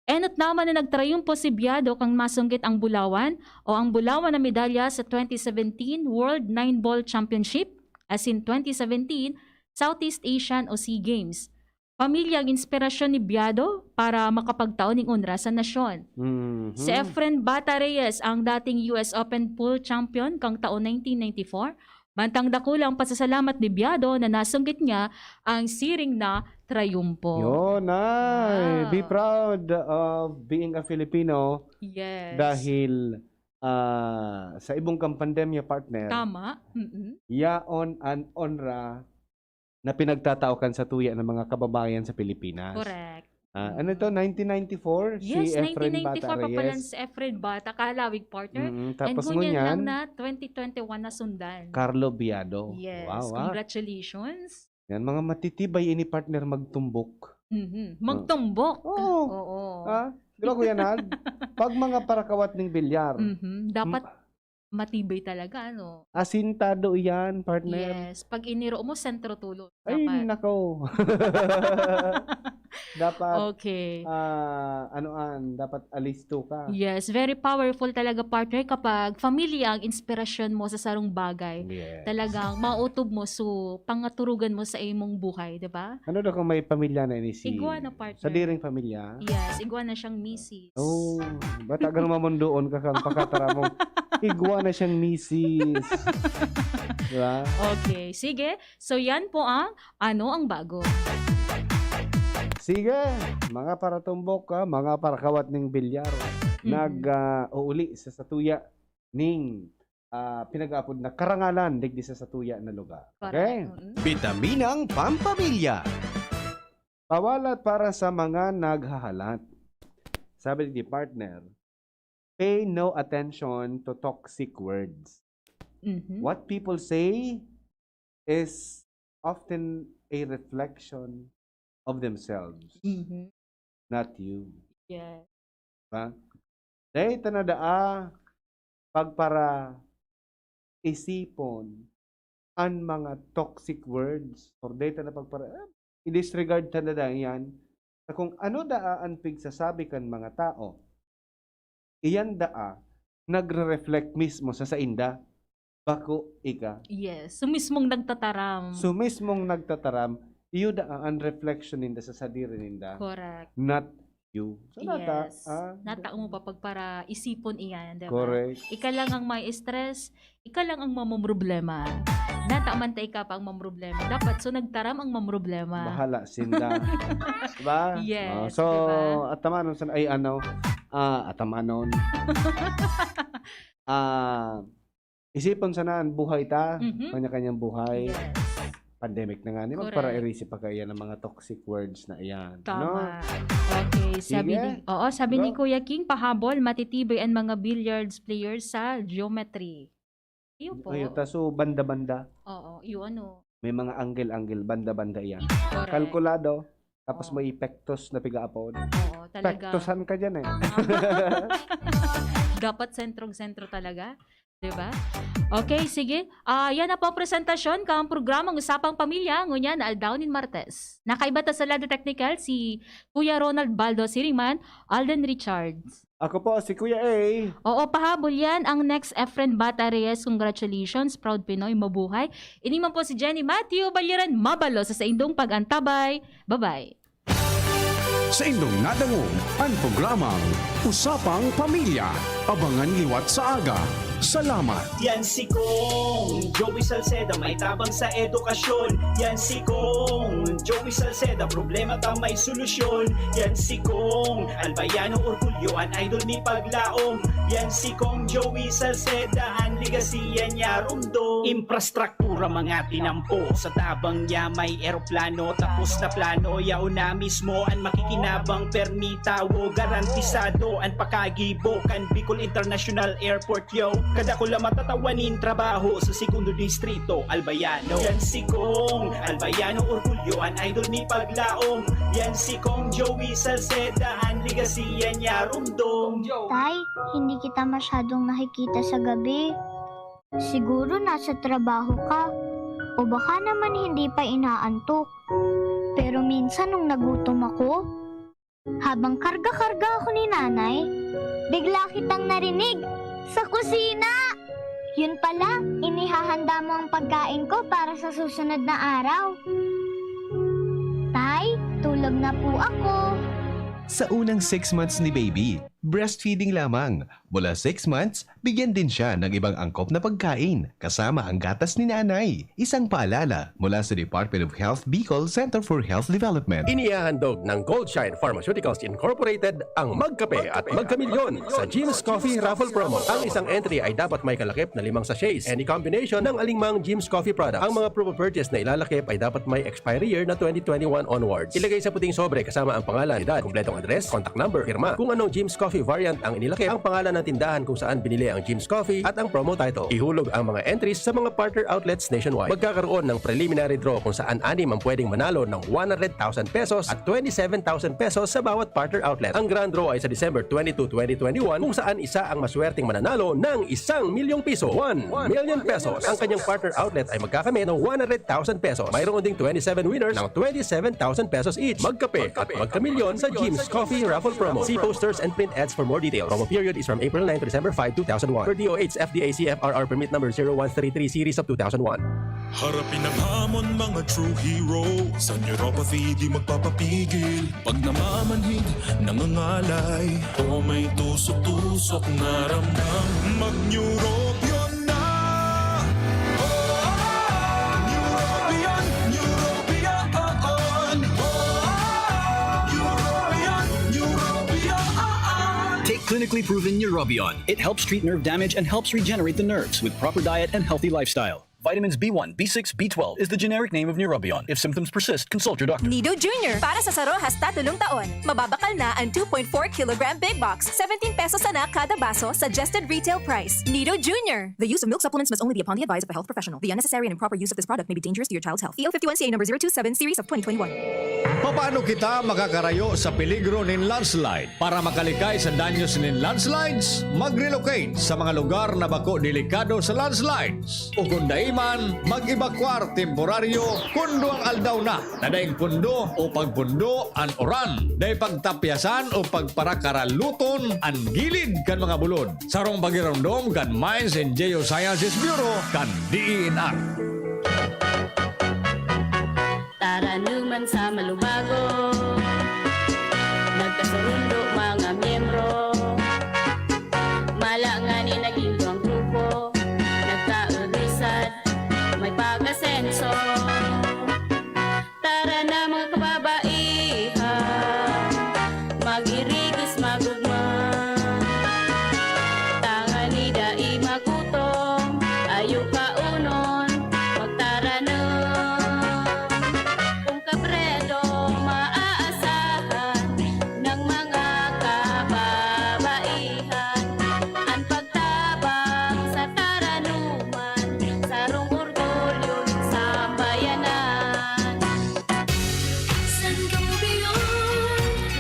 Enot naman na nagtrayumpo si Biado kan masunggit ang bulawan o ang bulawan na medalya sa twenty seventeen World Nine Ball Championship, asin twenty seventeen Southeast Asian o SEA Games. Pamilya ang inspirasyon ni Biado para makapagtao ning onra sa nasyon. Mhm. Si Efren Bata Reyes ang dating U S Open pool champion kan taon nineteen ninety-four. Mantang dakula ang pasasalamat ni Biado na nasunggit niya ang siring na trayumpo. Yun, ay. Wow. Be proud of being a Filipino Yes. dahil, ah, sa ibong kang pandemya, partner, Tama. Mm-mm. yaon an onra na pinagtatao kan satuya ng mga kababayan sa Pilipinas. Correct. Ah, ano ito? Mm. Nineteen ninety-four, si Yes, Efren nineteen ninety-four Bata pa pala Reyes. si Efren Bata, Kahalawig, partner. Mm, And tapos ngunyan ngunyan, lang na twenty twenty-one na sundan. Carlo Biado. Yes, Wow, ah. congratulations. Yan, mga matitibay ini, partner, magtumbok. Mhm. Oh. Magtumbok. Oo. Oo. Ah, di ba, Kuya Nag? Pag mga parakawat ning bilyar, Mhm. Dapat Ma- matibay talaga, ano? Asintado iyan, partner. Yes. Pag iniro mo, sentro tulo. Ay, Dapat. nako. Dapat, Okay. ah, ano an, dapat alisto ka. Yes, very powerful talaga, partner, kapag familia ang inspirasyon mo sa sarong bagay. Yes. Talagang mautob mo, so, pangaturugan mo sa imong buhay, di ba? Ano daw kung may pamilya na ini si Iguana, partner. Sadiring pamilya? Yes, iguana siyang misis. Oh, bata ka naman mundoon ka kang pakatara mo. Igwa na siyang misis. Di ba? Okay, sige. So, yan po ang Ano ang Bago. Sige, mga paratumbok, ah, mga parakawat ning bilyar. Mhm. Nag, ah, uuli sa satuya ning, ah, pinag-aapod na karangalan digdi sa satuya na lugar. Correct. Okay? Mm. Bitaminang Pampamilya. Pawalat para sa mga naghahalat. Sabi ni partner, "Pay no attention to toxic words. Mhm. What people say is often a reflection of themselves, Mhm. not you." Yes. Ba? Dai ta na daa pagparaisipon an mga toxic words, or dai ta na pagpara-, ah, i-disregard ta na daa iyan, na kung ano daa an pigsasabi kan mga tao, iyan daa nagre-reflect mismo sa sainda, bako ika. Yes, so mismong nagtataram. So mismong nagtataram, iyo daa an reflection ninda sa sadiri ninda. Correct. Not you. So, nata, Yes. ah, Nata mo pa pagparaisipon iyan, di ba? Correct. Ika lang ang may stress, ika lang ang mamomroblema. Nata man ta ika pa ang mamroblema. Dapat, so nagtaram ang mamroblema. Bahala sinda. Di ba? Yes, Oh, so, di ba? atamanon san, ay, ano, ah, atamanon. Ah, isipon sana an buhay ta, Mhm. kanya-kanyang buhay. Yes. Pandemic na nga ni, Correct. magparairisi pa kaya ng mga toxic words na iyan, Tama. no? Okay, sabi Sige. ni, oo, sabi ni Go. Kuya King, pahabol, matitibay ang mga billiards players sa geometry. Iyo po. Ayun, ta, so banda-banda. Oo, iyo ano. May mga angle-angle, banda-banda iyan. Correct. Kalkulado, tapos Oo. may epektos na pigaapod. Oo, talaga. Pektosan ka dyan eh. Dapat sentrong-sentro talaga. Di ba? Okay, sige. Ah, yan na po ang presentasyon kan programang Usapang Pamilya, ngunyan na aldaw nin Martes. Nakaiba ta sa lado teknikal si Kuya Ronald Baldo Siringman, Alden Richards. Ako po si Kuya A. Oo, pahabol yan ang next Efren Bata Reyes. Congratulations, proud Pinoy, mabuhay. Ini man po si Jenny Matthew Balyaran, mabalo sa saindong pag-antabay. Bye-bye. Sa indong nadangog, an programang Usapang Pamilya. Abangan liwat sa aga. Salamat. Yan si Kong Joey Salceda, may tabang sa edukasyon. Yan si Kong Joey Salceda, problema ta may solusyon. Yan si Kong Albayano Orgulyo, an idol ni paglaom. Yan si Kong Joey Salceda, an legacy yan niya rumdom. Infrastructure. Ra mga tinampo sa tabang niya may eroplano, tapos na plano, yaon na mismo an makikinabang, permi tawo, garantisado an pakagibo kan Bicol International Airport, yo. Kadakula matatawa nin trabaho sa segundo distrito, Albayano. Yan si Kong Albayano, orgulyo an idol ni Paglaom. Yan si Kong Joey Salceda, an ligasiya niya rumdom. Tay, hindi kita masyadong nakikita sa gabi. Siguro nasa trabaho ka. O baka naman hindi pa inaantok. Pero minsan nung nagutom ako, habang karga-karga ako ni nanay, bigla kitang narinig sa kusina! Yun pala, inihahanda mo ang pagkain ko para sa susunod na araw. Tay, tulog na po ako. Sa unang six months ni baby, breastfeeding lamang. Mula six months, bigyan din siya ng ibang angkop na pagkain, kasama ang gatas ni nanay. Isang paalala mula sa Department of Health Bicol Center for Health Development. Inihahandog ng Goldshine Pharmaceuticals Incorporated ang Magkape at Magkamilyon sa Jim's Coffee Raffle Promo. Ang isang entry ay dapat may kalakip na limang sachets, any combination ng alingmang Jim's Coffee product. Ang mga promo purchase na ilalakip ay dapat may expiry year na twenty twenty-one onwards. Ilagay sa puting sobre kasama ang pangalan, edad, kumpletong address, contact number, pirma. Kung anong Jim's Coffee variant ang inilakip, ang pangalan ng tindahan kung saan binili ang Jim's Coffee at ang promo title. Ihulog ang mga entries sa mga partner outlets nationwide. Magkakaroon ng preliminary draw kung saan anim ang pwedeng manalo ng one hundred thousand pesos at twenty-seven thousand pesos sa bawat partner outlet. Ang grand draw ay sa December twenty-two, twenty twenty-one, kung saan isa ang maswerteng mananalo ng isang milyong piso, one million pesos. Ang kanyang partner outlet ay magkakamit ng one hundred thousand pesos. Mayroon ding twenty-seven winners ng twenty-seven thousand pesos each. Magkape at magkamilyon sa Jim's Coffee Raffle Promo. See posters and print ads for more details. Promo period is from April nine to December five, two thousand one. Per D O H F D A C F R R Permit Number zero one three three Series of two thousand one. Harapin ang hamon, mga true hero. Sa neuropathy di magpapapigil. Pag namamanhid, nangangalay, o may tusok-tusok na ramdam, mag-Neurobion na! Oh, Neurobion, Neurobion, oh, oh. Neurobion, Neurobion, oh, oh. Take clinically proven Neurobion. It helps treat nerve damage and helps regenerate the nerves with proper diet and healthy lifestyle. Vitamins B one, B six, B twelve is the generic name of Neurobion. If symptoms persist, consult your doctor. Nido Junior, para sa saro hasta tolong taon. Mababakal na an two point four kilogram big box, seventeen pesos sana kada baso, suggested retail price. Nido Junior. The use of milk supplements must only be upon the advice of a health professional. The unnecessary and improper use of this product may be dangerous to your child's health. E O fifty-one C A number zero two seven series of twenty twenty-one. Papaano kita makakarayo sa peligro nin landslide? Para makalikay sa danyos nin landslides, mag-relocate sa mga lugar na bako delikado sa landslides. O kung dai man, mag-ebakwar temporaryo kundo ang aldaw na, na daing pundo o pagpundo an uran. Dai pagtapyasan o pagparakaraluton an gilid kan mga bulod. Sarong pagiromdom kan Mines and Geosciences Bureau kan D E N R. Taranuman sa malubago, nagkasurundo mga miyembro. Mala ngani naging duwang grupo, nagkaudisad, may pag-asenso. Tara na mga kababaihan, mag-irigis magugma. Tangani dai magutom, ayo kaunon, magtaranom. Kung kabredo maaasahan ng mga kababaihan, an pagtabang sa taranuman, sarong orgulyo nin sambayanan. Sangobion,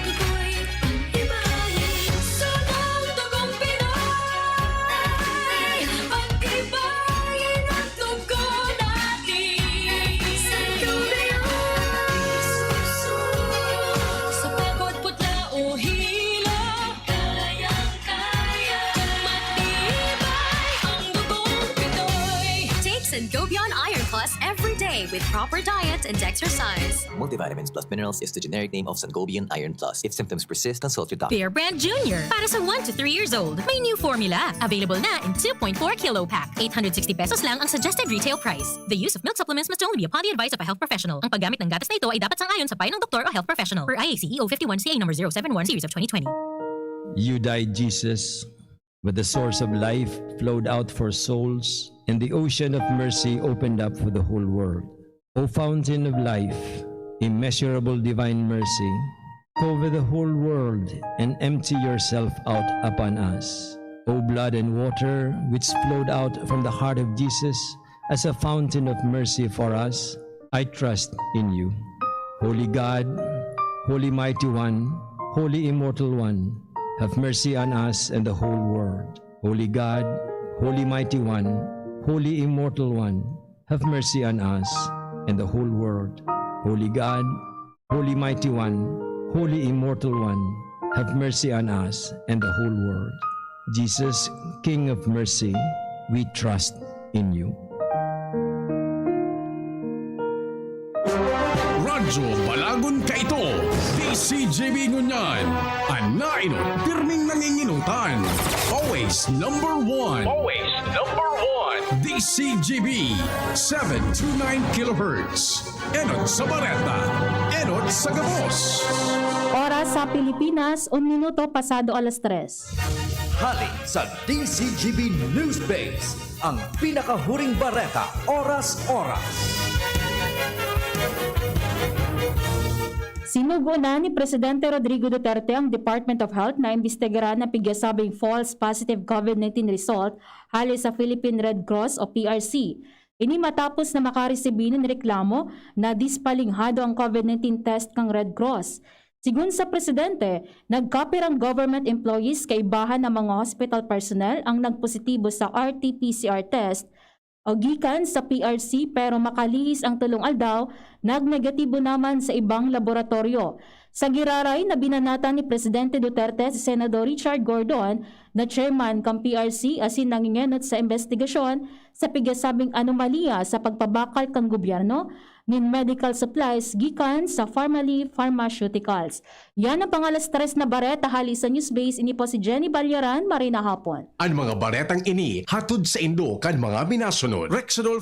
ako'y pag-ibahin, sunod tugong Pinoy. Pag-ibahin ang dugo natin. Sangobion, sa pagod, putla o hilo, kayang-kaya. Kung matibay ang dugong Pinoy. Take Sangobion Iron Plus every day with proper diet and exercise. Multivitamins plus minerals is the generic name of Sangobion Iron Plus. If symptoms persist, consult your doctor. Bear Brand Junior. Para sa one to three years old, may new formula. Available na in two point four kilo pack. Eight hundred sixty pesos lang ang suggested retail price. The use of milk supplements must only be upon the advice of a health professional. Ang paggamit ng gatas na ito ay dapat sang-ayon sa payo ng doktor o health professional. Per I A C E O fifty-one C A number zero seven one series of twenty twenty. You died, Jesus. But the source of life flowed out for souls, and the ocean of mercy opened up for the whole world. O fountain of life, immeasurable divine mercy, cover the whole world and empty yourself out upon us. O blood and water which flowed out from the heart of Jesus as a fountain of mercy for us, I trust in you. Holy God, Holy Mighty One, Holy Immortal One, have mercy on us and the whole world. Holy God, Holy Mighty One, Holy Immortal One, have mercy on us and the whole world. Holy God, Holy Mighty One, Holy Immortal One, have mercy on us and the whole world. Jesus, King of Mercy, we trust in you. Radyo Balagon Kaito, D C G B ngunyan. An nainot, pirming nanginginutan. Always number one. Always number one. D C G B, seven two nine kilohertz. Enot sa bareta, enot sa gabos. Oras sa Pilipinas, un minuto pasado alas tres. Hali sa D C G B News Base, ang pinakahuring bareta, oras-oras. Sinugo na ni Presidente Rodrigo Duterte ang Department of Health na imbestigaran na pigyasabing false positive COVID-19 result hali sa Philippine Red Cross o P R C. Ini matapos na makaresibi nin reklamo na dispalinghado ang COVID-19 test kan Red Cross. Sigun sa presidente, nagkapirang government employees kaibahan ng mga hospital personnel ang nagpositibo sa R T P C R test o gikan sa P R C pero makalihis ang tulong aldaw, nagnegatibo naman sa ibang laboratoryo. Sa giraray na binanatan ni Presidente Duterte si Senador Richard Gordon na chairman kan P R C asin nangingenot sa imbestigasyon sa pigyasabing anomalya sa pagpabakal kan gobyerno nin medical supplies gikan sa Farmally Pharmaceuticals. Yan ang pangalas tres na bareta hali sa Newsbase. Ini po si Jenny Balyaran. Maray na hapon. An mga baretang ini hatod saindo kan mga minasunod. Rexidol